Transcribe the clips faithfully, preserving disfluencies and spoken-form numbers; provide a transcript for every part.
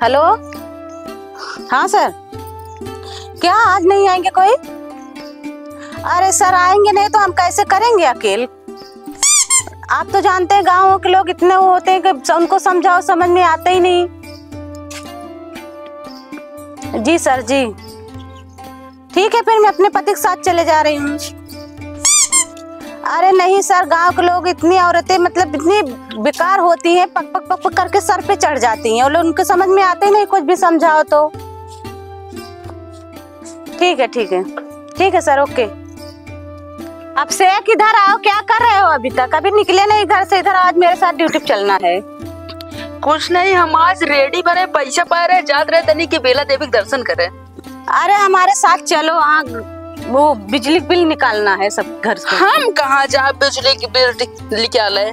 हेलो, हाँ सर, क्या आज नहीं आएंगे कोई? अरे सर, आएंगे नहीं तो हम कैसे करेंगे अकेल? आप तो जानते हैं, गाँव के लोग इतने वो होते हैं कि स-, उनको समझाओ, समझ में आता ही नहीं। जी सर, जी। ठीक है, फिर मैं अपने पति के साथ चले जा रही हूँ। अरे नहीं सर, गांव के लोग, इतनी औरतें, मतलब, इतनी बेकार होती हैं, पक पक पक पक करके सर पे चढ़ जाती हैं। वो लोग, उनके समझ में आते ही नहीं, कुछ भी समझाओ तो। ठीक है, ठीक है, ठीक है सर, ओके। अब से किधर आओ, क्या कर रहे हो? अभी तक अभी निकले नहीं घर से। इधर आज मेरे साथ ड्यूटी पे चलना है। कुछ नहीं, हम आज रेडी बने, पैसा पाए रहे, जात रहे तनी के बेला देवी के दर्शन करे। अरे हमारे साथ चलो, वहाँ वो बिजली बिल निकालना है सब घर से। हम कहाँ जा बिजली की बिल निकाले?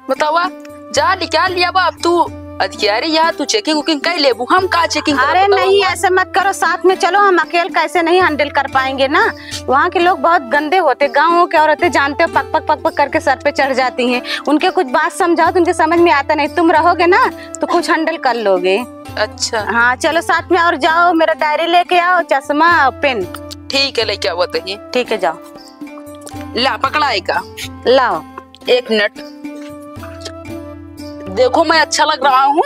बतावा, जा निकाल लिया बा। अब तू अधिकारी यहाँ, तू चेकिंग उकिंग कर लेबू, हम का चेकिंग करब, अरे बतावा नहीं, हमार। ऐसे मत करो, साथ में चलो, हम अकेले कैसे नहीं हैंडल कर पाएंगे ना। वहाँ के लोग बहुत गंदे होते, गाँव के औरतें जानते हो, पक पक पक पक करके सर पे चढ़ जाती हैं। उनके कुछ बात समझाओ तो उनके समझ में आता नहीं, तुम रहोगे ना तो कुछ हैंडल कर लोगे। अच्छा। हाँ, चलो साथ में और जाओ, मेरा डायरी लेके आओ, चश्मा और पेन। ठीक है, लेके आओ, बताइए। ठीक है, जाओ। ला, पकड़ा है का? लाओ। एक मिनट, देखो मैं अच्छा लग रहा हूँ?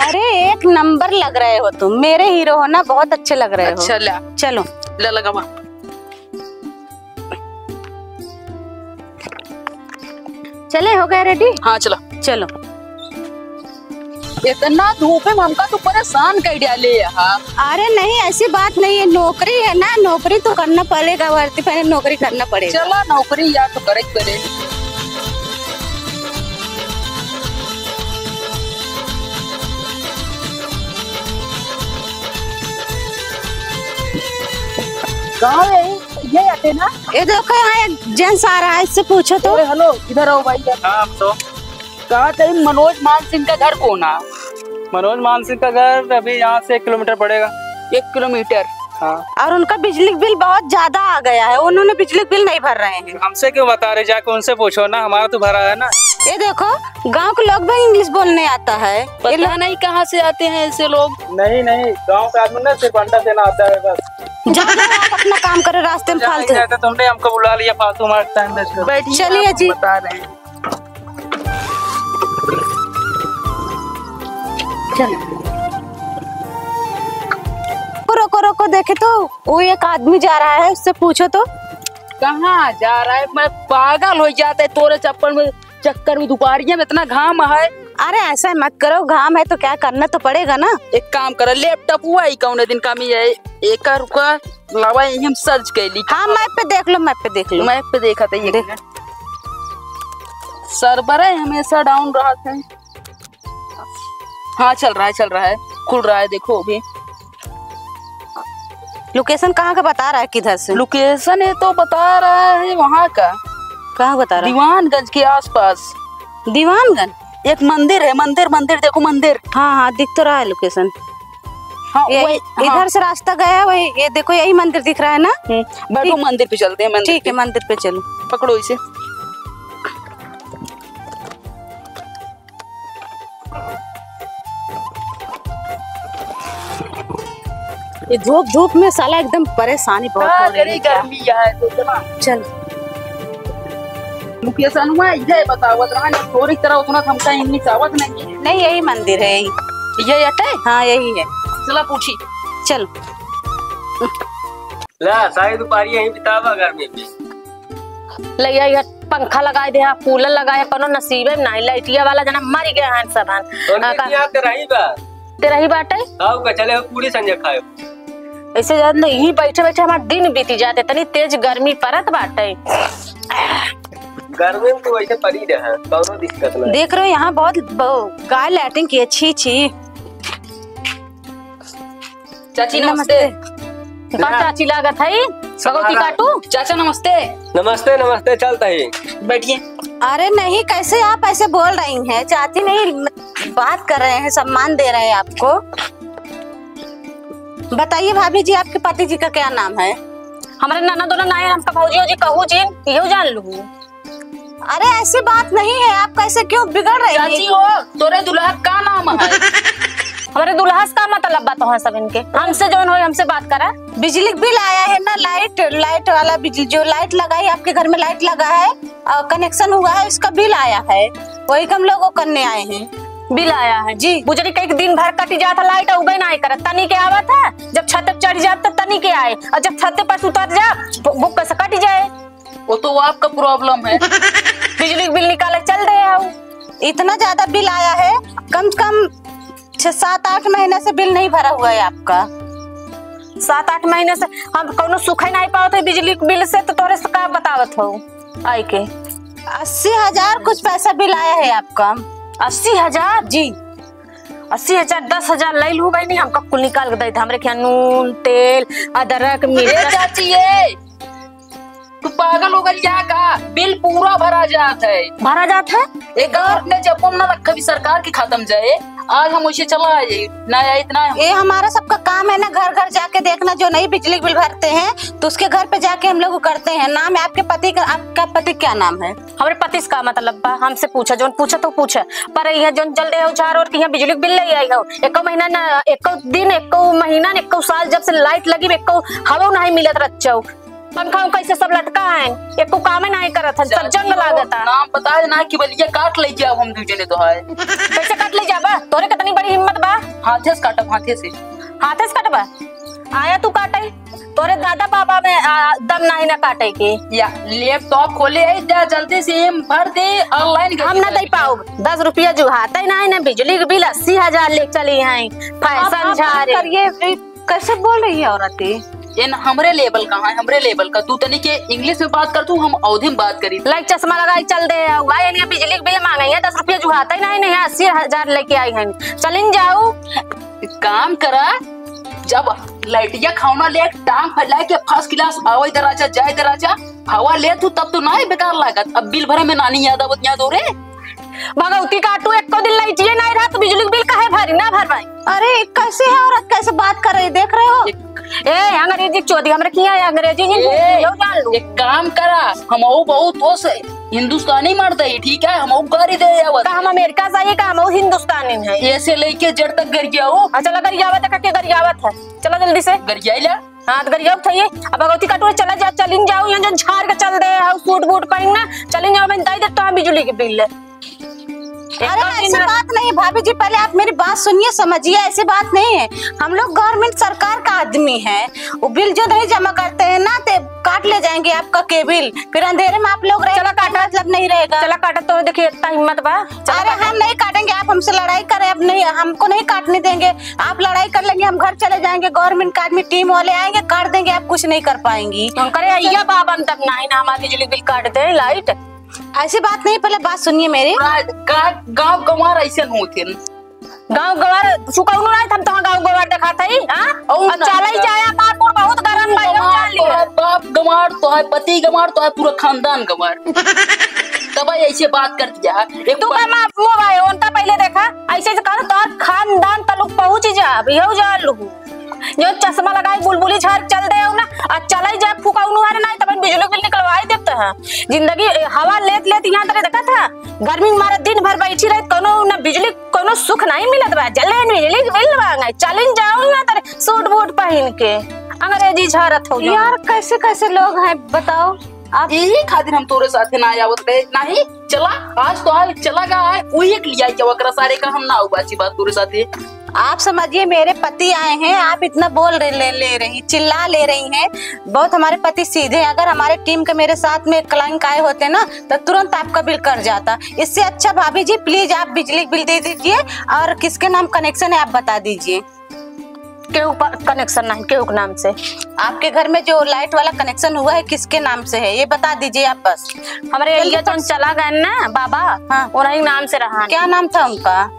अरे एक नंबर लग रहे हो तुम, मेरे हीरो हो ना, बहुत अच्छे लग रहे हो। अच्छा, ला। चलो। ला, लगावा। चले, हो गए रेडी? हाँ, चला। चलो। इतना धूप में हमका तू परेशान कर डाले यहाँ। अरे नहीं, ऐसी बात नहीं है, नौकरी है ना, नौकरी तो करना पड़ेगा, वर्दी पहने नौकरी करना पड़ेगा। चला, नौकरी या तो करे के पड़े। गाँव यही, ये आते ना? ये देखो, यहाँ एक जेंट्स आ रहा है, इससे पूछो तो। अरे, हेलो, इधर आओ भाई। हाँ, आप तो। कहा थे, मनोज मान सिंह का घर कौन है? मनोज मान सिंह का घर अभी यहाँ से एक किलोमीटर पड़ेगा। एक किलोमीटर? हाँ। और उनका बिजली बिल बहुत ज्यादा आ गया है, उन्होंने बिजली बिल नहीं भर रहे हैं। हमसे क्यों बता रहे, जाके उनसे पूछो ना, हमारा तो भरा है ना। ये देखो, गांव के लोग भी इंग्लिश बोलने आता है। ये पता लोग नहीं कहाँ से आते हैं ऐसे लोग। नहीं, नहीं, गांव का आदमी ना सिर्फ अंडा देना आता है बस। जाओ, जाओ, आप अपना काम करो, रास्ते में फालतू। जाएंगे तो तुमने हमको बुला लिया, फालतू हमारा टाइम वेस्ट कर। बैठिए, चलिए आप जी। बता रहे हैं। चलो। रुको, रुको, देखे तो, वो एक आदमी जा रहा है, उससे पूछो तो। कहाँ जा रहा है? मैं पागल हो जाता है तोरे चप्पल में, चक्कर में। दुपहरिया में इतना घाम है। अरे, ऐसा मत करो, घाम है तो क्या, करना तो पड़ेगा ना। एक काम कर, लैपटॉप हुआ ही कौन दिन का में है, एक रुका, लावा, यही हम सर्च कर ली। हाँ, मैप पे देख लो, मैप पे देख लो। मैप पे देखा था, एक देख। मिनट। सर्वर है, हमेशा डाउन रहा था। हाँ, चल रहा है, चल रहा है, खुल रहा है, देखो अभी। लोकेशन कहाँ का बता रहा है, किधर से? लोकेशन ये तो बता रहा है वहाँ का। कहाँ बता रहा है? दीवानगंज के आसपास। दीवानगंज? एक मंदिर है, मंदिर, मंदिर, देखो मंदिर। हाँ, हाँ, दिख तो रहा है लोकेशन। हाँ, ये वही, हाँ। इधर से रास्ता गया है, वही, ये देखो, यही मंदिर दिख रहा है ना? हम्म, बैठो, ठीक। मंदिर पे चलते हैं, मंदिर ठीक है, पे। मंदिर पे चलो। पकड़ो इसे। ये धूप, धूप में साला एकदम परेशानी बहुत हाँ, हो रही है। गर्मी है, तो चला। चल। लोकेशनवा इहे बतावत रहा, ना तोरी तरह उतना हमका इन्हीं चावत नहीं। नहीं, यही मंदिर है, यही। ये अटे? हाँ, यही है। चला पूछी। चल। ला, सारी दुपहरी यहीं बितावा गर्मी में। ले, ये, ये पंखा लगाए दे, हाँ, कूलर लगाए, कोनो नसीबे में नहीं, लाइटिया वाला जना मर गए हैं सब हन। उनके हाँ, का- यहाँ ते रही बा। ते रही बाटे? आओ का चले हो पूरी संजय खाए। ऐसे जान दो, यहीं बैठे बैठे हमार दिन बीती जाते, इतनी तेज गर्मी पड़त बाटे। गर्मी में तो वैसे पड़ी रहे, कौनो दिक्कत नहीं। देख रहे हो, यहाँ बहुत ब-, गाय लैट्रिन की है, छी, छी। चाची, नमस्ते। नमस्ते। का चाची लागत है? भगवती काटू? चाचा, नमस्ते। नमस्ते, नमस्ते, चलता ही। बैठिए। अरे नहीं, कैसे आप ऐसे बोल रही हैं? चाची नहीं, बात कर रहे हैं, सम्मान दे रहे हैं आपको। बताइए भाभी जी, आपके पति जी का क्या नाम है? हमारे ननद ना है, हमका भौजी, भौजी कहू जिन, यहू जान लू। अरे ऐसी बात नहीं है, आप कैसे क्यों बिगड़ रही हैं? चाची हो, तोरे दुल्हा का नाम है? हमरे दुल्हा से का मतलब बा तोहन सब इनके? हमसे जौन होई, हमसे बात करा। बिजली का बिल आया है ना, लाइट, लाइट वाला बिजली, जो लाइट लगा है आपके घर में, लाइट लगा है और कनेक्शन हुआ है, उसका बिल आया है, वही हम लोगों करने आए हैं। बिल आया है? जी। बुजरी के एक दिन भर कट जात है लाइट, उबे ना करत, तनी के आवत है, जब छत पे चढ़ जात तो तनी के आए, और जब छत पर से उतर जा, वो, वो कैसे कट जाए? वो तो आपका प्रॉब्लम है। बिजली का बिल निकाले चल दे आओ। इतना ज्यादा बिल आया है, कम से कम छह सात आठ महीना से बिल नहीं भरा हुआ है आपका। सात आठ महीने से हम कौनो सुख ही नहीं पावत है बिजली के बिल से, तो तोरे से का बतावत हो आई के? अस्सी हजार कुछ पैसा बिल आया है आपका। अस्सी हजार? जी। अस्सी हजार, दस हजार ले लू बहनी, हमका कुल निकाल के दे दे। हमरे खिया नून, तेल, अदरक, ए मिर्च। चाची, ए, तू पागल हो गई क्या का? बिल पूरा भरा जात है। भरा जात है? एक बार अपने जब ना रखा भी सरकार के खत्म जाए, आज हम वैसे चला आए, ना आए इतना हम। ये हमारा सबका काम है ना, घर घर जाके देखना, जो नहीं बिजली बिल भरते हैं तो उसके घर पे जाके हम लोग करते हैं। नाम है आपके पति का, आपका पति क्या नाम है? हमरे पति से का मतलब बा? हमसे पूछा, जौन पूछा तो पूछा, पर यहाँ जौन जल दे हो झार और यहाँ बिजली के बिल ले आई हो, एको महीना ना, एको दिन, एको महीना, एको साल जब से लाइट लगी, एको हवा नहीं मिलत रच्चो। पंखा उंखा ऐसे सब लटका है, एको कामे नहीं करत है, सब जंग लागत है। नाम बता देना कि बलिया काट ले जाओ हम दू जने तो है। कैसे काट ले जाबा? तोरे कितनी बड़ी हिम्मत बा? हाथे से काटब, हाथे से। हाथे से काटबा? आया तू काटे, तोरे दादा बाबा में, आ, दम नहीं ना काटे के। या लैपटॉप खोले है, जा जल्दी से एम भर दे, ऑनलाइन हम ना दे पाओ। दस रुपया जो हाथे नहीं ना, बिजली के बिल अस्सी हजार ले चली हैं, फैशन झारे। करिए, कैसे बोल रही है औरत ये? ये न हमरे लेवल का है, हमरे लेवल का। तू तनी के इंग्लिश में बात कर, तू हम अवधी में बात करी। लाइक चश्मा लगाई चल दे, हुआ ये नहीं बिजली के बिल मांगे है, दस रुपया जुहाता ही नहीं, नहीं अस्सी हजार लेके आई हैं, चलिन जाऊ। एक काम करा, जब लाइटिया खावना ले टांग फैला के फर्स्ट क्लास आवे दराजा जाए दराजा हवा ले तू, तब तो ना बेकार लागत। अब बिल भरे में नानी याद आवत यहाँ दो रे। भगवती काटू, एको दिन लाइटिए नहीं रहा तो बिजली के बिल काहे भरी, ना भरवाई। अरे कैसे है औरत, कैसे बात कर रही, देख रहे हो? ए, अंग्रेजी चोदी, हमरे किया है अंग्रेजी नहीं ए, बोलो, जान लो। एक काम करा, हम वो बहुत वो से हिंदुस्तानी मर्द है, ठीक है, हम वो गाड़ी दे आवत। का हम अमेरिका से आइए, का हम वो हिंदुस्तानी है? ऐसे लेके जड़ तक गरियाओ। हाँ, चला गरियावत है, का के गरियावत है? चला जल्दी से। गरियाई ला। हाँ, तो गरियाओ उठाइए। अब भगवती काटू, चला जा, चलिन जाओ, यहाँ जो झाड़ के चल दे, हाँ, सूट बूट पहन ना, चलिन जाओ, मैं दे दे तो हम बिजली के बिल। अरे, ऐसी बात नहीं भाभी जी, पहले आप मेरी बात सुनिए, समझिए, ऐसी बात नहीं है। हम लोग गवर्नमेंट सरकार का आदमी है, वो बिल जो नहीं जमा करते हैं ना, ते काट ले जाएंगे आपका केबिल, फिर अंधेरे में आप लोग रहेंगे, चला काटा। मतलब नहीं रहेगा। चला काटा, तो देखिए, इतना हिम्मत बा। चला अरे काटा। हम नहीं काटेंगे, आप हमसे लड़ाई करें, अब नहीं, हमको नहीं काटने देंगे। आप लड़ाई कर लेंगे, हम घर चले जाएंगे, गवर्नमेंट का आदमी टीम वाले आएंगे, काट देंगे, आप कुछ नहीं कर पाएंगी। हम करे, अइया बाबन तक नहीं ना हमारा बिजली बिल काट दे, लाइट। ऐसी बात नहीं, पहले बात सुनिए मेरी। पूरा का गाँव गंवार ऐसे होते हैं। गाँव गंवार सुकौनो नहीं, हम तो गाँव गंवार दिखाते ही, हाँ? और और ना चला ही का। जाया, मारपुर बहुत गरम भाई, हम जान लिया। तोहार बाप गंवार, तोहार पति गंवार, तोहार पूरा खानदान गंवार। तब ऐसे बात कर दिया। एक तू बार का माँ वो भाई, उनका पहले देखा, ऐसे से कहा, तोहार खानदान तलुक पहुँच ही जा, अब यहू जान लू। जो चश्मा लगाई, बुलबुली झाड़ चल दे हो ना, आ चला ही जा, फुकाऊ नुहार नहीं, तब बिजली बिल निकलवाई देते हैं। जिंदगी, ए, हवा लेत लेत यहाँ तरे देखा था, गर्मी में मारे दिन भर बैठी रहे, कोनो ना बिजली, कोनो सुख नहीं मिलत बा। जले बिजली बिल मांगे, चलिन जाओ यहाँ तरे सूट बूट पहन के, अंग्रेजी झारत हो जाओ। यार, कैसे कैसे लोग हैं, बताओ। आप यही खातिर हम तोरे साथे ना आवत रहे, नहीं चला, आज तो आज चला गा है, वही एक लिया के वकरा सारे का हम ना उबाची बात तोरे साथे। आप समझिए, मेरे पति आए हैं, आप इतना बोल रहे, ले, ले रही, चिल्ला ले रही हैं। बहुत हमारे पति सीधे हैं। अगर हमारे टीम के मेरे साथ में क्लाइंट आए होते ना, तो तुरंत आपका बिल कट जाता। इससे अच्छा भाभी जी, प्लीज आप बिजली बिल दे दीजिए और किसके नाम कनेक्शन है, आप बता दीजिए। केहू प-, कनेक्शन नहीं, केहू के नाम से। आपके घर में जो लाइट वाला कनेक्शन हुआ है, किसके नाम से है, ये बता दीजिए आप बस। हमारे जल्दी एरिया जौन चला गए ना बाबा, हाँ। उन्हीं नाम से रहा। क्या नाम था उनका?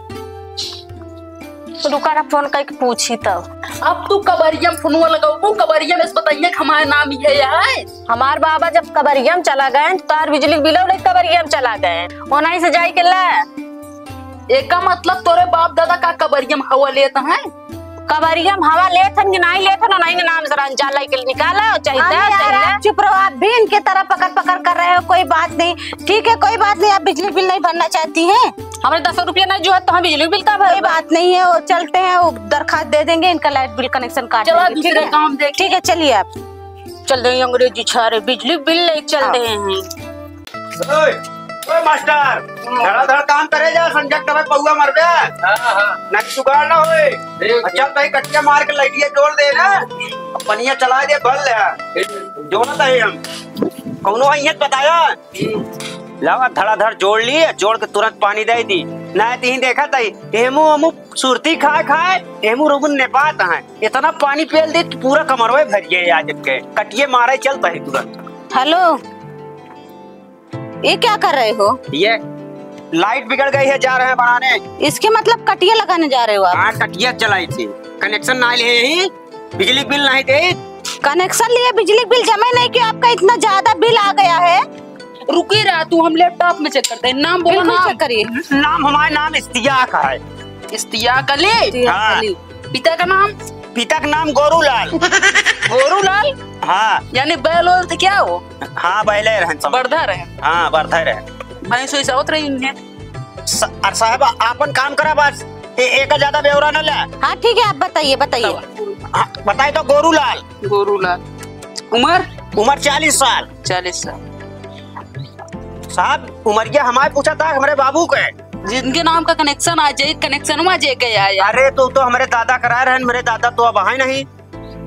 रुका ना, फोन करके पूछी तब। अब तू कबरिया में फोनवा लगाऊ, वो कबरिया में से बताइए कि हमारा नाम ये है। हमार बाबा जब कबरिया में चला गए, तो तार बिजली बिल ले कबरिया में चला गए, उन्हीं से जाए के ला। एका मतलब तोरे बाप दादा का कबरिया में हवा लेता है? कबरिया में हवा लेत हन कि नाहीं लेत हन, नाहीं नाम जरा अंजाला के निकाला, चाहिए, हम यार, चाहिए। आप चुप रहो, आप भी इनके तरह पकड़ पकड़ कर रहे हो, कोई बात नहीं, ठीक है, कोई बात नहीं, आप बिजली बिल नहीं भरना चाहती हैं? हमरे दस रुपया नहीं जो है, तो हम बिजली बिल का भर कोई बात नहीं है, वो चलते हैं, वो दरखास्त दे देंगे, इनका लाइट बिल कनेक्शन काट चलो, देंगे, ठीक दूसरे है? काम देखिए। ठीक है, चलिए आप। चल देंगे अंग्रेजी छारे, बिजली बिल ले चल हाँ। दे हैं। ओए, ओए मास्टर, धड़ाधड़ काम करे जा, संजय तबे पौआ मरबे। हाँ, हाँ। नहीं जुगाड़ ना होए। ठीक, अच्छा, ठीक। तई कटिया मार के लाइटिया जोड़ दे ना। अब पनिया चला दे, भर ले। ठीक। जोड़त है हम। कौनो आई है बताया? हम्म। लावा धड़ाधड़ जोड़ ली, जोड़ के तुरंत पानी दे दी। ना तीन देखा तई, एमू अमू सुरती खाए खाए, एमू रोगुन नेपात है। इतना पानी पेल दे, पूरा कमरवे भर गए आज के। कटिए मारे चलता है तुरंत। हेलो, ये क्या कर रहे हो? ये लाइट बिगड़ गई है, जा रहे हैं बनाने। इसके मतलब कटिया लगाने जा रहे हो आप? हाँ, कटिया चलाई थी, कनेक्शन ना लिए ही, बिजली बिल नहीं दे। कनेक्शन लिए, बिजली बिल जमा नहीं किया, आपका इतना ज्यादा बिल आ गया है। रुकी रहा तू, हम लैपटॉप में चेक करते हैं। नाम बोला, बिल्कुल नाम। चेक करिए। नाम, हमारा नाम इस्तियाक है। इस्तियाक अली? इस्तियाक हाँ। अली। पिता का नाम? पिता का नाम गोरूलाल। गोरूलाल? हाँ। यानी बैल वैल तो क्या हो? हाँ, बैले रहन सब। बर्धा रहन। हाँ, बर्धा रहन। भैंस वैस होत रही इन्हें। स-, अरे साहब, आपन काम करा बस। ए-, एका ज्यादा ब्यौरा न ले। हाँ, ठीक है, आप बताइए, बताइए। हाँ, बताए तो गोरूलाल। गोरूलाल। उमर? उमर चालीस साल। चालीस साल। साहब, उमरिया हमारे पूछा था हमरे बाबू के। जिनके नाम का कनेक्शन आ जाए, कनेक्शन में आ जाए के आए। अरे, तो, तो हमरे दादा करा रहे हैं, मेरे दादा तो अब आए नहीं।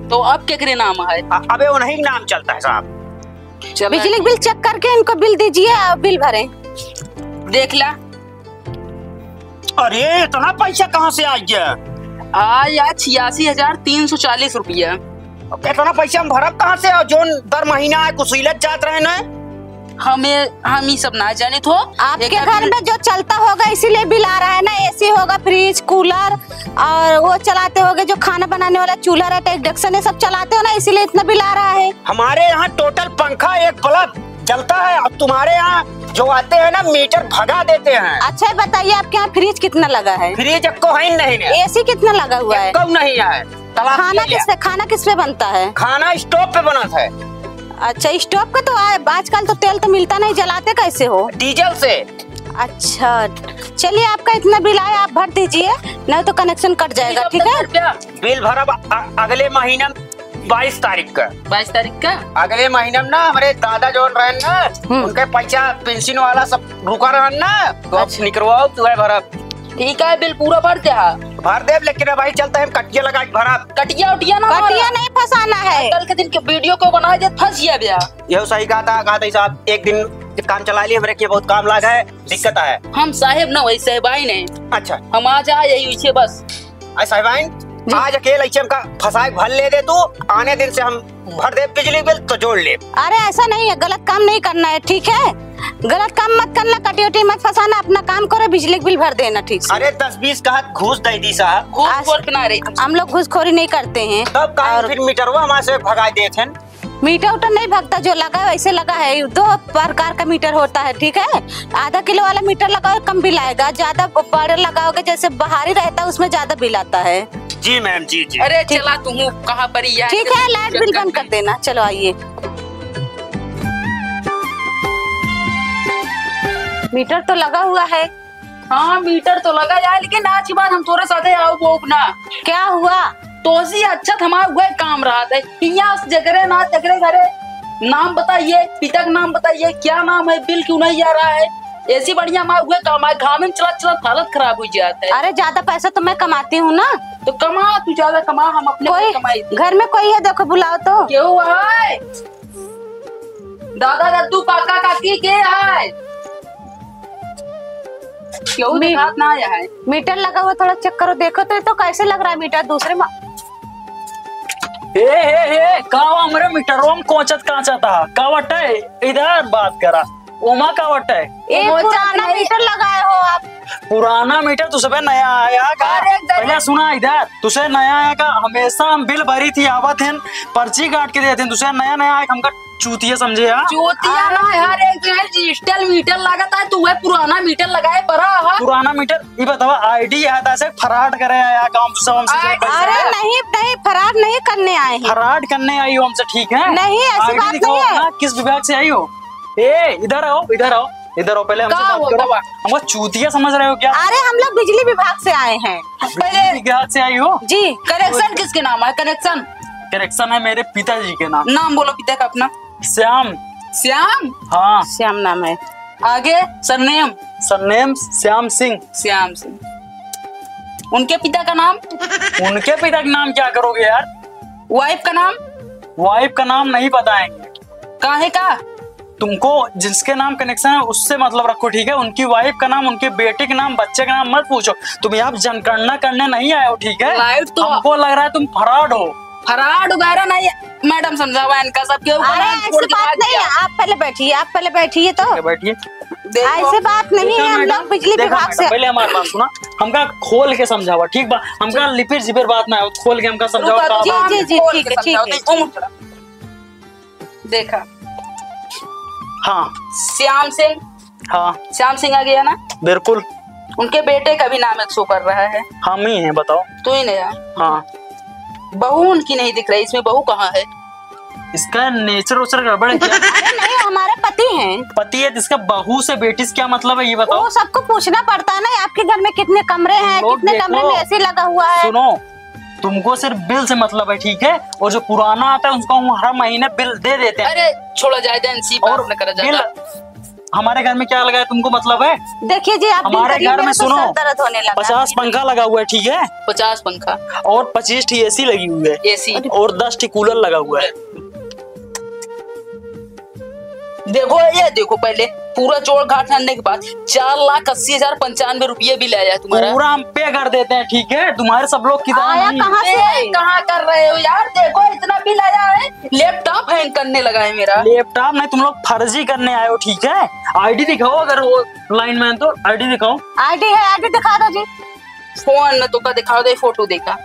तो अब केकरे नाम है? अ-, अबे उन्हीं के नाम चलता है साहब। चला। बिजली बिल चेक करके इनको बिल दीजिए और बिल भरें। देख ला। अरे, इतना पैसा कहाँ से आ गया? आया छियासी हजार तीन सौ चालीस रुपया। इतना पैसा हम भरब कहाँ से? और जोन दर महीना है, कुशीलत जात रहे ना। हमें, हम ई सब ना जाने थो। आपके एक घर आदमी में जो चलता होगा, इसीलिए बिल आ रहा है ना। एसी होगा, फ्रिज, कूलर, और वो चलाते होगे जो खाना बनाने वाला चूल्हा रहता है, इंडक्शन, ये सब चलाते हो ना, इसीलिए इतना बिल आ रहा है। हमारे यहाँ टोटल पंखा, एक बल्ब जलता है, और तुम्हारे यहाँ जो आते हैं ना, मीटर भगा देते हैं। अच्छा, ये बताइए, आपके यहाँ फ्रिज कितना लगा है? फ्रिज एक्को है ही नहीं ने। एसी कितना लगा हुआ है? एक्को नहीं है। तलाक खाना किया किस गया। पे, खाना किस पे बनता है? खाना स्टोव पे बनत है। अच्छा, स्टोव का तो आ-, आजकल तो तेल तो मिलता नहीं, जलाते कैसे हो? डीजल से। अच्छा, चलिए, आपका इतना बिल आया, आप भर दीजिए, नहीं तो कनेक्शन कट जाएगा, ठीक है? बिल भरब अ-, अगले महीना में बाईस तारीख का। बाईस तारीख का? अगले महीना में ना, हमरे दादा जौन रहन ना, हम्म। उनके पैसा पेंशन वाला सब रुका रहन ना, तो अब अच्छा। निकलवाओ, तू है भरब। ठीक है, बिल पूरा भर दे। भर देब, लेकिन अब भाई चलता है, हम कटिया लगा के भरब। कटिया उटिया ना कटिया मारा। नहीं फंसाना है। कल के दिन के वीडियो को बना दे, फंस गया भैया। यह सही कहा था, कहा था साहब, एक दिन काम चला लिए, हमरे के बहुत काम लाग है, दिक्कत है। हम साहेब ना, वही साहेबाइन है। अच्छा। हम आ जाए यही उसे बस। अरे साहेबाइन, जी। आज अकेले ऐसे हमका फंसाए भर ले दे तू, आने दिन से हम भर दे बिजली बिल तो जोड़ ले। अरे ऐसा नहीं है, गलत काम नहीं करना है, ठीक है? गलत काम मत करना, कटियोटी मत फंसाना, अपना काम करो, बिजली बिल भर देना ठीक से। अरे दस बीस का हाथ घूस दे दी साहब। घूस आज वोट ना रे। हम लोग घूसखोरी नहीं करते हैं। तब काहे और फिर मीटरवा हमारे से भगा देत हैं? मीटर उटर नहीं भगता, जो लगा है वैसे लगा है। दो प्रकार का मीटर होता है, ठीक है? आधा किलो वाला मीटर लगाओ, कम बिल आएगा, ज्यादा बड़ा लगाओगे, जैसे बाहरी रहता है, उसमें ज्यादा बिल आता है। जी मैम, जी, जी। अरे ठीक। चला, तू कहाँ पर ही है? ठीक है, लाइट बिल बंद कर देना। चलो आइए। मीटर तो लगा हुआ है। हाँ, मीटर तो लगा है, लेकिन आज के बाद हम तोरे साथे आउब ना। क्या हुआ? तोसी अच्छा त हमार उहे काम रहत है। हियाँ जकरे ना जकरे घरे नाम बताइए, पिता का नाम बताइए, क्या नाम है, बिल क्यों नहीं आ रहा है? ऐसी बढ़िया हमार उहे काम है, घामे में चलत चलत हालत खराब हो जात है। अरे ज्यादा पैसा तो मैं कमाती हूँ ना। तो कमा, तू ज्यादा कमा, हम अपने कोई कमाई। घर में कोई है, देखो बुलाओ तो। केहू है? दादा, दद्दू, काका, काकी के है? केहू मी-, देखात ना आया है। मीटर लगा हुआ, थोड़ा चेक करो, देखो तो, ये तो कैसे लग रहा है मीटर दूसरे मा-, हे, हे, हे, का हमरे मीटरवा में कोचत काचत हा? का बटे? इधर बात करा। ओमा का बटे? ए, ओमा पुराना नहीं। मीटर लगाए हो आप। पुराना मीटर तुसे नया आया का? अरे, एकदम। पहले सुना इधर, तुसे नया आया का? हमेशा हम बिल भरी थी, आवत हैं, पर्ची काट के देते हैं, तुसे नया नया आया, हमका चूतिया समझे यार। चूतिया ना यार, एक जो है डिजिटल मीटर लागत है, तू वह पुराना मीटर लगाए पड़ा है। पुराना मीटर, ये बतावा, आईडी याद है, से फराड करे हैं यार, काम तो सब हमसे आई-, जो पैसा अरे है। नहीं, नहीं, फराड नहीं करने आए हैं। फराड करने आई हो हमसे, ठीक है? नहीं, ऐसी आईडी बात दिखाओ नहीं है। अपना, किस विभाग से आई हो? ए, इधर आओ, इधर आओ, इधर आओ, पहले हमसे का बात हो, करो। का बा? हमको चूतिया समझ रहे हो क्या? अरे, हम लोग बिजली विभाग से आए हैं। बिजली विभाग से आई हो? जी। कनेक्शन किसके नाम है? कनेक्शन? कनेक्शन है मेरे पिताजी के नाम। नाम बोलो पिता का अपना। श्याम। श्याम? हाँ। श्याम नाम है। आगे सरनेम? सरनेम श्याम सिंह। श्याम सिंह। उनके पिता का नाम? उनके पिता का नाम क्या करोगे यार? वाइफ का नाम? वाइफ का नाम नहीं बताएंगे। काहे का? तुमको जिसके नाम कनेक्शन है उससे मतलब रखो, ठीक है? उनकी वाइफ का नाम, उनके बेटे के नाम, बच्चे का नाम मत पूछो। तुम यहाँ जनगणना करने नहीं आए हो, ठीक है? लाइट तो हमको लग रहा है तुम फराड हो। फराड वगैरह नहीं, मैडम समझावा इनका सब के ऊपर अरे, हाथ छोड़ ऐसी के बात भाग नहीं गया। है। आप पहले बैठिए, आप पहले बैठिए तो। ठीक है, बैठिए। देखो। ऐसी बात नहीं देखा है, हम मैडम, लोग बिजली देखा विभाग मैडम, से पहले हमारी बात सुना, हमका खोल के समझावा, ठीक बा? हमका लिपिर जिपिर बात ना हो, खोल के हमका समझावा रुको, का जी, बात जी, है। जी, खोल ठीक के है, ठीक समझाओ, है। देखो, मुझे देखा। हाँ। श्याम सिंह। हाँ। श्याम सिंह आ गया ना? बिल्कुल। उनके बेटे का भी नाम एक शो कर रहा है। हम ही हैं, बताओ। तू ही नहीं है। हाँ। बहू उनकी नहीं दिख रही, इसमें बहू कहाँ है? इसका नेचर वेचर गड़बड़ है क्या? अरे नहीं, हमारे पति हैं। पति है, तो इसका बहू से, बेटी से क्या मतलब है, ये बताओ। वो सबको पूछना पड़ता है ना, आपके घर में कितने कमरे हैं, लोग कितने कमरे देखो, में एसी लगा हुआ है। सुनो, तुमको सिर्फ बिल से मतलब है, ठीक है? और जो पुराना आता है, उसको हम हर महीने बिल दे देते हैं। अरे, छोड़ा जाए, दे, इसी बात और न करा बिल ज्यादा। हमारे घर में क्या लगा है, तुमको मतलब है? देखिए जी, आप बिल हमारे करिए, घर में मेरा तो सुनो, सर दर्द होने लगा। पचास पंखा लगा हुआ है, ठीक है? पचास पंखा। और पच्चीस ठी एसी लगी हुई है। एसी। और दस ठी कूलर लगा हुआ है। देखो, ये देखो, पहले पूरा जोड़ घाट करने के बाद चार लाख अस्सी हजार पंचानवे रुपये बिल आया तुम्हारा। पूरा हम पे कर देते हैं, ठीक है? तुम्हारे सब लोग की तरह आया नहीं। कहाँ से? पे कहाँ कर रहे हो यार? देखो, इतना बिल आया है, लैपटॉप हैंग करने लगा है मेरा। लैपटॉप नहीं, तुम लोग फर्जी करने आए हो, ठीक है? आईडी दिखाओ, अगर वो लाइन में है तो आईडी दिखाओ। आईडी है, आईडी दिखा दो जी। फोन में तो का दिखाओ दे, फोटो देखा।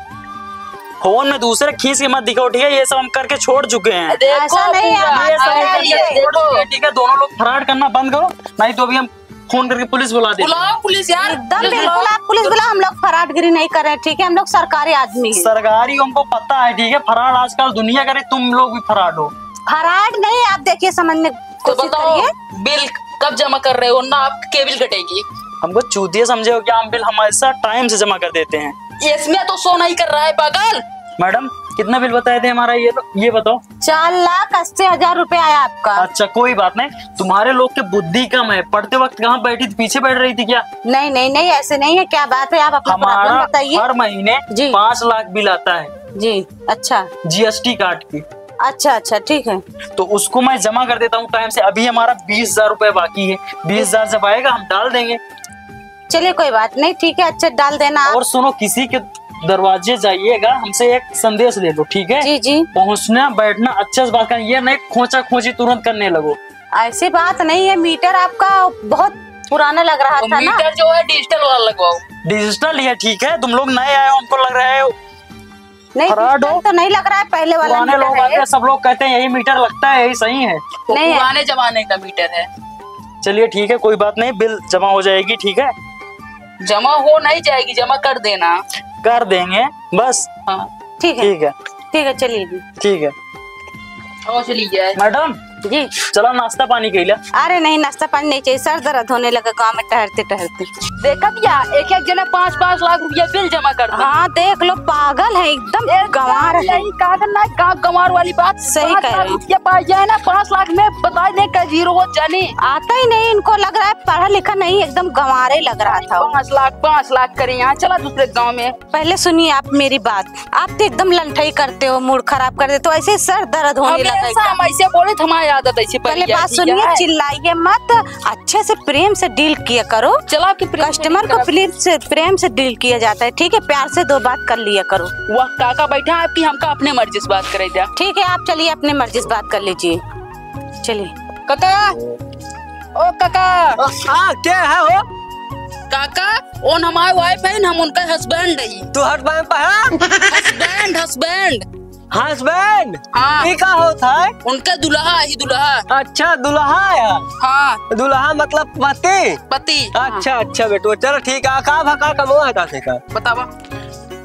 फोन में दूसरे खींच के मत दिखाओ, ठीक है? ये सब हम करके छोड़ चुके हैं। देखो ऐसा नहीं है, पूरा, ये सब हम अरे, करके ये छोड़ देखो। चुके हैं, ठीक है? दोनों लोग फराड करना बंद करो, नहीं तो अभी हम फोन करके पुलिस बुला देते हैं। बुलाओ पुलिस यार, एकदम जल्दी बिल्कुल, बुलाओ। आप पुलिस बुलाओ, हम लोग फराडगिरी नहीं कर रहे हैं, ठीक है? हम लोग सरकारी आदमी हैं। सरकारी हमको पता है, ठीक है? फराड आजकल दुनिया करे, तुम लोग भी फराड हो। फराड नहीं, आप देखिए, समझने तो कोशिश बताओ, करिए। बिल कब जमा कर रहे हो? ना आप केबल कटेगी। हमको चूतिया समझे हो क्या? हम बिल हमेशा टाइम से जमा कर देते हैं। इसमें तो शो नहीं कर रहा है पागल। मैडम, कितना बिल बताए थे हमारा, ये तो, ये बताओ। चार लाख अस्सी हजार रुपया आया आपका। अच्छा, कोई बात नहीं, तुम्हारे लोग के बुद्धि कम है। पढ़ते वक्त कहाँ बैठी थी, पीछे बैठ रही थी क्या? नहीं, नहीं, नहीं, ऐसे नहीं है। क्या बात है, आप अपना हमारा प्रॉब्लम बताइए। हर महीने जी। पाँच लाख बिल आता है। जी, अच्छा। जीएसटी काट के। अच्छा, अच्छा, ठीक है। तो उसको मैं जमा कर देता हूँ टाइम से। अभी हमारा बीस हजार रुपए बाकी है, बीस हजार जब आएगा हम डाल देंगे। चलिए, कोई बात नहीं, ठीक है, अच्छा डाल देना आप। और सुनो, किसी के दरवाजे जाइएगा, हमसे एक संदेश ले लो, ठीक है? जी, जी। पहुँचना, बैठना, अच्छे से बात करना, ये नहीं खोंचा खोंची तुरंत करने लगो। ऐसी बात नहीं है, मीटर आपका बहुत पुराना लग रहा तो था ना। मीटर जो है डिजिटल वाला लगवाओ। डिजिटल ही है, ठीक है, तुम लोग नए आए हो, हमको लग रहा है नहीं, फराड हो। डिजिटल तो नहीं लग रहा है, पहले वाला पुराने मीटर लोग है। आते हैं, सब लोग कहते हैं यही मीटर लगता है, यही सही है। वो नहीं है। पुराने जमाने का मीटर है। चलिए ठीक है, कोई बात नहीं, बिल जमा हो जाएगी, ठीक है? जमा हो नहीं जाएगी, जमा कर देना। कर देंगे, बस। हाँ। ठीक है। ठीक है। ठीक है, चलिए जी। ठीक है। आओ, चलिए जाए। मैडम, जी। चला नाश्ता पानी कइला। अरे नहीं, नाश्ता पानी नहीं चाहिए, सर दर्द होने लगा गाँव में टहरते टहरते। देखा भैया, एक एक जने पाँच पाँच लाख रुपया बिल जमा कर दे। हाँ, देख लो, पागल है एकदम, एक गंवार है। यही कहा था ना, कहाँ गंवार वाली बात। सही कह रहे हो। पाँच लाख रुपया पाई जाए ना, पाँच लाख में बता दे का जीरो हो जानी। आता ही नहीं, इनको लग रहा है पढ़ा लिखा नहीं, एकदम गंवारे लग रहा था। पाँच लाख, पाँच लाख करे यहाँ, चला दूसरे गाँव में। पहले सुनिए आप मेरी बात, आप तो एकदम लंठई करते हो, मूड खराब कर देते हो, ऐसे ही सर दर्द होने लगा हमेशा एकदम। हम ऐसे बोले तो हमारी आदत ऐसी पड़ पहले गई बात है, ठीक सुनिए, है? चिल्लाइए मत, अच्छे से प्रेम से डील किया करो। चलो आपकी प्रेम से कस्टमर डील को करा। प्रेम से, प्रेम से डील किया जाता है, ठीक है? प्यार से दो बात कर लिया करो। वह काका बैठा है आपकी, हमका अपने मर्जी से बात करे द्या। ठीक है, आप चलिए अपने मर्जी से बात कर लीजिए, चलिए। काका, ओ काका। हाँ, क्या है हो? काका, उन हमारे wife है, हम उनका husband है। तू हट बाएं पहा? Husband, husband। Husband? हाँ। ई का होत है? उनका दुल्हा ही दुल्हा। अच्छा, दुल्हा है। हाँ। दुल्हा मतलब पति? पति। अच्छा, हाँ। अच्छा बेटो, चलो ठीक है। का भा, का कमो है का से का? बतावा।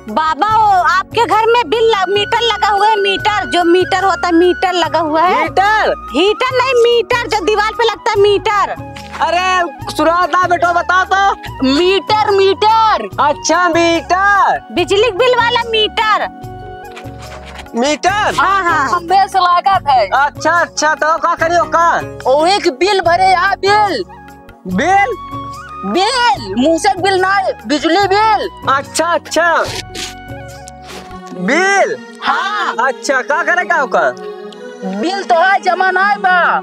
बाबा, वो आपके घर में बिल ल-, मीटर लगा हुआ है, मीटर, जो मीटर होता है, मीटर लगा हुआ है। मीटर? हीटर नहीं, मीटर जो दीवार पे लगता है, मीटर। अरे, सुनात ना बेटो, बता तो। Meter, meter. अच्छा, मीटर। बिजली बिल वाला मीटर। मीटर? हाँ, हाँ। खंभे से लागत है। अच्छा, अच्छा, तो का करियो का? ओ एक बिल भरे, या बिल। बिल? बिल, मूसक बिल ना, बिजली बिल। अच्छा, अच्छा। बिल? हाँ। अच्छा, का करे का ओकर? बिल तो है, जमा ना बा।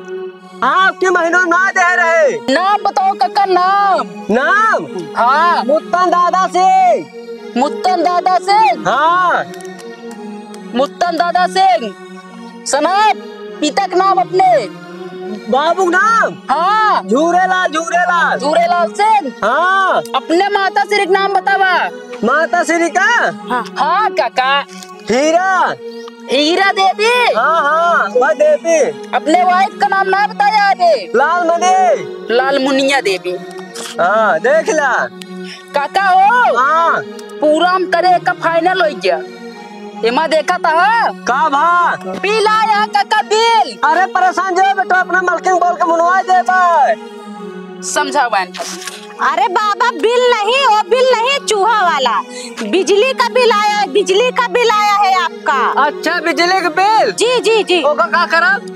हाँ, अबकी महीनो ना दे रहे। नाम बताओ काका, नाम। नाम? हाँ। मुत्तन दादा सिंह। मुत्तन दादा सिंह? हाँ। मुत्तन दादा सिंह। सनाब, पिता के नाम अपने? बाबू के नाम? हाँ। झूरेलाल, झूरेलाल। झूरेलाल सिंह? हाँ। अपने माता श्री के नाम बतावा। माता श्री का? हाँ। हाँ, काका। हीरा। हीरा देवी? हाँ, हाँ, वह देवी। अपने wife का नाम ना बताया अबे। लालमणि। लालमुनिया देवी। हाँ, देख ला। काका हो? हाँ। पूरा हम करे का final होइ गया। एमा देखा था? का भा? बिल आया काका, बिल। अरे परेशान जो बेटो, अपना मलकिन बोल के मुनवा दे बा। समझावा इनका। अरे बाबा, बिल नहीं, वो बिल नहीं, चूहा वाला। बिजली का बिल आया है, बिजली का बिल आया है आपका। अच्छा, बिजली का बिल? जी, जी, जी। ओका का करब?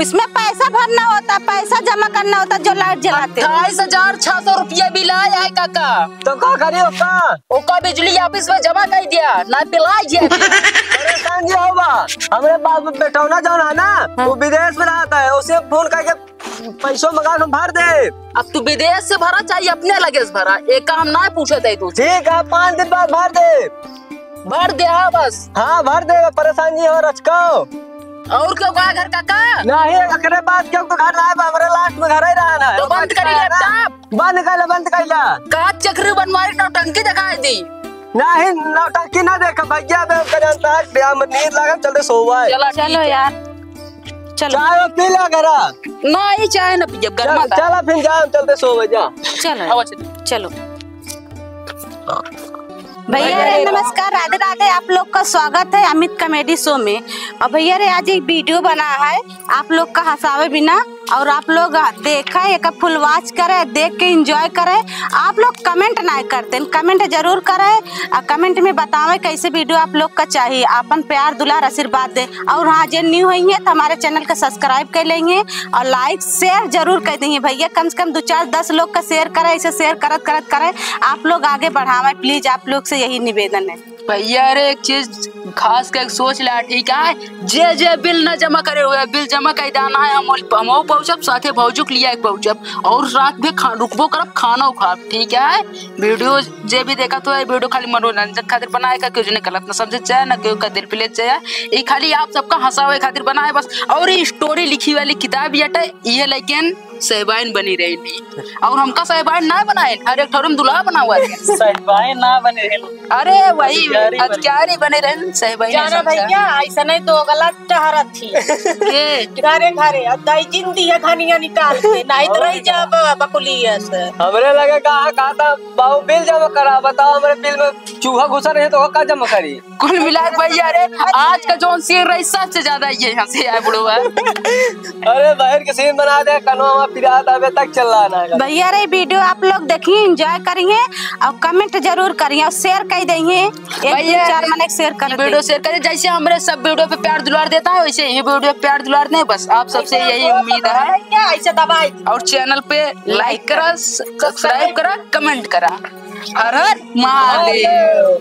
इसमें पैसा भरना होता है, पैसा जमा करना होता है, जो light जलाते हो। अट्ठाईस हजार छह सौ रुपया बिल आया है काका। तो का करी ओका? ओका बिजली office में जमा कर दिया, ना बिल आ गया। परेशान जी हो बा, हमरे बाबू बेटौना जौन है ना, हाँ। वो विदेश में रहता है, उसे phone करके पैसों मंगा के हम भर दे। अब तू विदेश से भरा चाहे अपने लगे से भरा, एक काम ना पूछे थे तू। ठीक है, पाँच दिन बाद भर दे। भर दे, हाँ बस। हाँ, भर दे, परेशान जी हो रचको। और क्यों का घर काका? नहीं, एकरे बाद क्यों तो घर ना है, हमरे last में घर ही रहना है। तो बंद करी laptop। बंद कर ले, बंद कर ले। का चक्री बनवाई, नौटंकी दिखाई दी। नहीं, नौटंकी ना देख भैया, बे जानता है, ब्याह में नींद लागल, चल दे सोवा है। चला, चलो ठीक है। यार। चलो। चाय पी ला करा। नहीं, चाय ना पियब, चल, गरमा था। चला फिर जा, चलते सो जा। चलो। आवा, चल। चलो। भैया रे, नमस्कार, राधे राधे, आप लोग का स्वागत है अमित comedy show में। और भैया रे, आज एक video बना है आप लोग का हंसावे बिना, और आप लोग देखा, एक full watch करे, देख के enjoy करे। आप लोग comment ना करते, comment जरूर करे। आ comment में बतावे कैसे video आप लोग का चाहिए, आपन प्यार, दुलार, आशीर्वाद दे। और हाँ, जे new होइहैं तो हमारे channel का subscribe कर लेइहैं और like, share जरूर कर देइहैं भैया। कम से कम दो, चार, दस लोग का share करे, ऐसे share करत करत करे, आप लोग आगे बढ़ावे, please, आप लोग से यही निवेदन है। भैया रे, एक चीज खास करके सोच ला, ठीक है? जे जे बिल न जमा करे हुए, बिल जमा कर देना है, हम, हम पहुँचब, साथे भौजुक लिया एक पहुँचब, और रात में खा-, रुकबो करब, खाना खाब, ठीक है? Video जे भी देखत हो, ये video खाली मनोरंजन खातिर बनाए का, केहू जने गलत न समझे चाहे, न केहू का दिल पे ले चाहे। ये खाली आप सबका हंसावे खातिर बनाए बस। और ये story लिखी वाली किताब यटे, ये लेकिन सहबाइन बनी रही। और हमका सहबाइन ना बनाए, हर एक ठोर में दुल्हा बना हुआ है। सहबाइन ना बने रहे। अरे वही अधिकारी बने। अधिकारी बने रहे, सहबाइन जाना समझा। भैया, ऐसा नहीं तो गलत टहरत थी। के? घरे घरे, अब दाई जिन दिया धनिया निकाल के, नहीं तो रही जा ब-, बकुलिया से। हमरे लगे कहा, कहा था, "बाबू बिल जमा करा, बताओ हमरे बिल में चूहा घुसा रहे तो का जमा करी?" कुल मिला के भैया रे, आज का जौन scene रही, सबसे ज्यादा ये हंसे आए बुढ़वा। अरे बहन के scene बना दे, कनवा में पिरात अबे तक चल रहा है। भैया रे, video आप लोग देखिए, enjoy करिए और comment जरूर करिए और share कर दइए। एक भैया, दो चार मने share कर दे। Video share करिए, जैसे हमरे सब video पे प्यार दुलार देता है, वैसे ही video पे प्यार दुलार दें। बस आप सबसे यही उम्मीद है। क्या ऐसे दबाए? और channel पे like करा, subscribe करा, comment करा। हर हर महादेव।